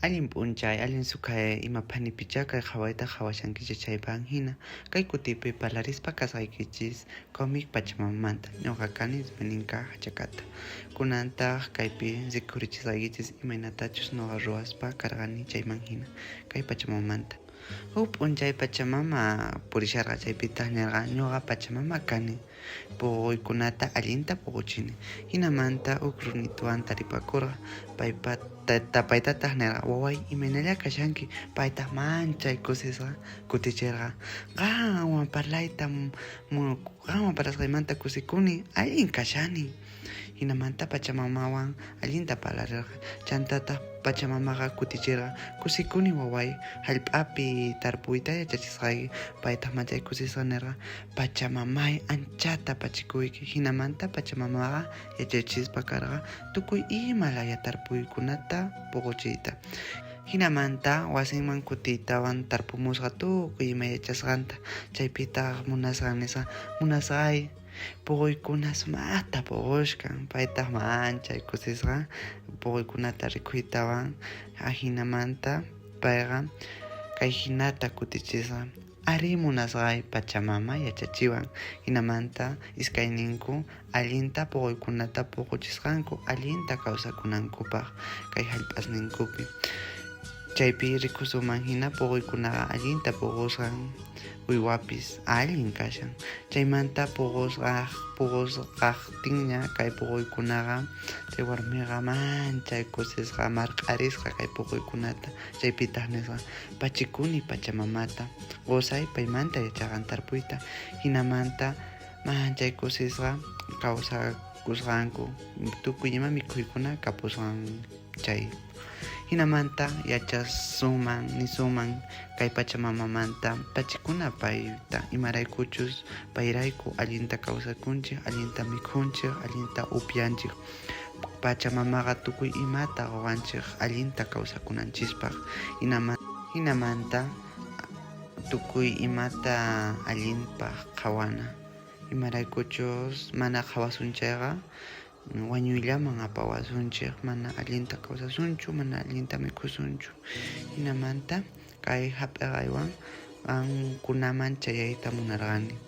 Allin p'unchay, allin sukhay ima phanipichá kay qhawayta qhawashankichis chaypan hina. Kay kutipi parlarispa kasqaykichis cómic Pachamamamanta. Ñuqa kani Dominica Hachakata. Kunantaq kaypi rikhurichisqaykichis imaynatachus ñuqa ruwaspa karqani chayman hina kay Pachamamamanta. Huk p'unchay Pachamama purisharqa chaypitaq nirqa ñuqa Pachamama kani. Puquykunata allinta puquchini. Hinamanta huk runituwan taripakurqa. Paytataq nirqa, Waway, imaynalla kashanki? Paytaq manchay kusisqa kutichirqa, Qanwan parlayta qanwan parlasqaymanta kusikuni, allin kashani. Hinamanta Pachamamawan allinta parlarirqa. Chantataq Pachamamaqa kutichirqa, Kusikuni waway, hallp'api tarpuyta yachachisqayki. Paytaq manchay kusisqa nirqa, Pachamamay, anchata pachikuyki. Hinamanta Pachamamaqa yachachispa karqa tukuy ima laya tarpuykunata puquchiyta. Hinamanta wasinman kutiytawan tarpumusqa tukuy ima yachasqanta. Chaypitaq munasqan nisqa, Munasqay. Puquykuna sumaqta puqushkan, paytaq manchay kusisqa puquykunata rikuytawan ajinamanta payqa kay hinata kutichisqa, Arí munasqay Pachamama yachachiwan, hinamanta iskayninku allinta puquykunata puquchisqanku allinta kawsakunankupaq kay hallp'asninkupi. Chaypi rikusunman hina puquykunaqa allinta puqusqan. Uywapis allin kashan. Chaymanta puqusqaqtinña kay puquykunaqa chay warmiqa manchay kusisqa marq'arisqa kay puquykunata. Chaypitaq nisqa, Pachikuni Pachamamata, qusay paymanta yachaqan tarpuyta. Hinamanta manchay kusisqa kawsakusqanku tukuy ima mikhuykuna kapusqan chay. Hinamanta yachasunman nisunman kay Pachamamamanta pachikuna payta imaraykuchus payrayku allinta kawsakunchik, allinta mikhunchik, allinta upyanchik. Pachamamaqa tukuy imata quwanchik allinta kawsakunanchispaq. Hinamanta tukuy imata allinpaq qhawana. Imaraykuchus mana qhawasun chayqa wañuyllaman apawasunchik, mana allinta kawsasunchu, mana allinta mikhusunchu. Hinamanta kay hap'iqaywan qankunaman chayayta munarqani.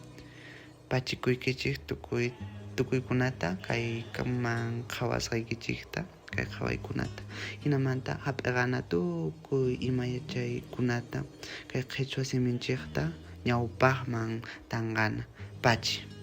Pachikuykichik tukuy tukuykunata kayman qhawasqaykichikta, kay qhawaykunata. Hinamanta hap'iqana tukuy ima yachaykunata kay qhichwa siminchikta ñawpaqman tanqana. Pachi.